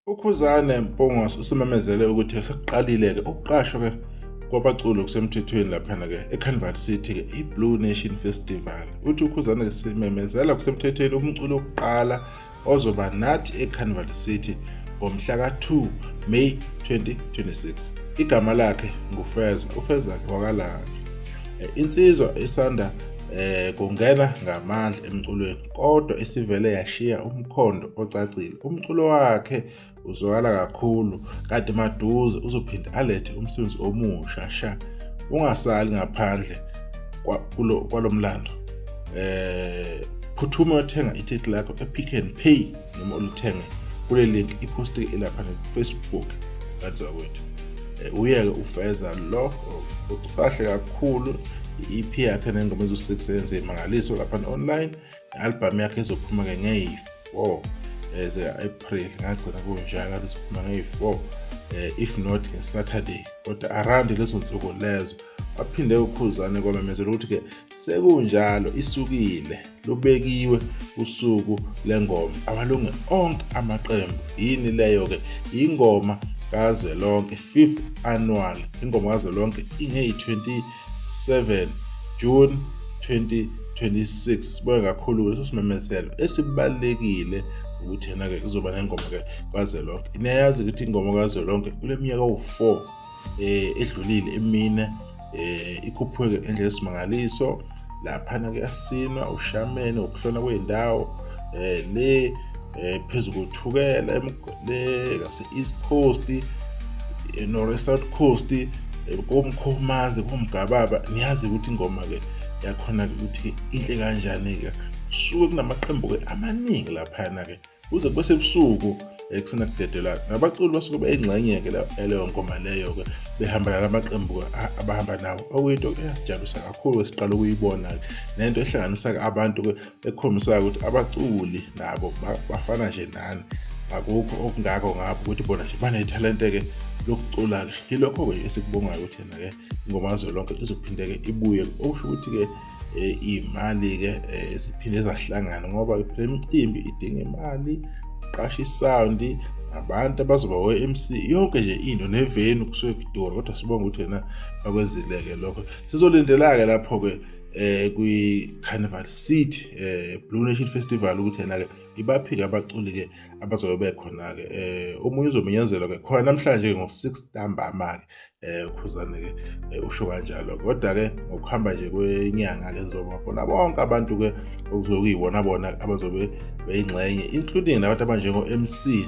UKhuzane Mpungose usememezele ukuthi sekuqalile-ke ukuqashwa-ke kwabaculi okusemthethweni laphana-ke eCarnival City-ke i-Blue Nation Festival. Uthi uKhuzane-ke simemezela kusemthethweni umculo wokuqala ozoba nathi eCarnival City ngomhla ka-2 May 2026. Igama lakhe nguFeza, uFeza-ke wakalakhe. Insizwa esanda kungena ngamandla emculweni kodwa isivele yashiya umkhondo ocacile. Umculo wakhe uzwakala kakhulu kanti maduze uzophinde alethe umsebenzi omusha sha. Ungasali ngaphandle kwalo mlando. Phuthuma uyothenga ithikithi lakho e-Pick n Pay noma ulithenge kule link iposti ilapha ku-Facebook kanti zakwethu. Uyeke uFeza lo ucahle kakhulu i-EP yakhe nengoma eziwu-6 yenze imangaliso lapha online. I-album yakhe izophuma-ke ngeyi-4 zika-April, ngagcina kunjalo ngathi izophuma ngeyi-4 if not nge-Saturday, kodwa around lezo nsuku lezo. Waphinde uKhuzane kwamemezela ukuthi-ke sekunjalo isukile lubekiwe usuku lengoma amalungu onke amaqembu. Yini leyo-ke? Ingoma kazwelonke 5th annual, ingoma kazwelonke ingeyi-27 June 2026. Sibonge kakhulu leso simemezelo esibalulekile ukuthi yena-ke kuzoba nengoma-ke kazwelonke. Niyayazi ukuthi ingoma kazwelonke kule minyaka ewu-4 edlulile emine ikhuphuke ngendlela esimangaliso. Laphana kuyasinwa ushamene ukuhlona kwendawo le phezu koThukela le ngase East Coast nor South Coast komkhomazi komgababa. Niyazi ukuthi ingoma ke yakhona ukuthi inhle kanjani ke, kusuke kunamaqembu ke amaningi laphana ke kuze kube sebusuku kusena kudedelana nabaculi basuke beyingxenye-ke leyo ngoma leyo-ke behamba nalamaqembu abahamba nawo, okuyinto eyasijabulisa kakhulu siqala ukuyibona-ke nento ehlanganisa-ke abantu-ke ekhombisayo ukuthi abaculi nabo bafana nje nani, akukho okungako ngabo ukuthi bona nje banethalente-ke lokucula-ke. Yilokho-ke esikubongayo ukuthi yena-ke ingoma kazwelonke izophinde-ke ibuye, okusho ukuthi-ke iy'mali-ke ziphinde zahlangana ngoba phela imicimbi idinga imali, qasha i-sound, abantu abazoba o-MC, yonke nje into ne-venue kusuke kudura, kodwa sibonga ukuthi yena bakwenzile-ke lokho. Sizolindela-ke lapho-ke kwi-Carnival City Blue Nation Festival ukuthi yena-ke ibaphi-ke abaculi-ke abazobe bekhona-ke. Omunye uzomenyezelwa-ke khona namhlanje ngo-6 ntambama-ke uKhuzane-ke usho kanjalo, kodwa-ke ngokuhamba nje kwenyanga-ke nizobabona bonke abantu-ke okuzobe kuyibona bona abazobe beyingxenye, including nabantu abanjengo-MC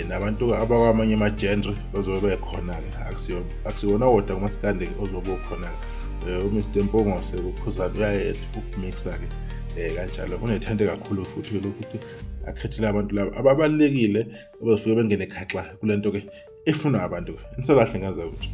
nabantu abakwamanye ama-genre bazobe bekhona-ke, akusiwona wodwa kumasikandi-ke ozobe ukhona-ke. UMr Mpungose uKhuzane uyayethu ukumixa-ke kanjalo unethande kakhulu futhi lokuthi akhethele abantu laba ababalulekile abazofike bengene khaxa kule nto-ke efunwa abantu-ke. Nisalahle ngaza ukuthi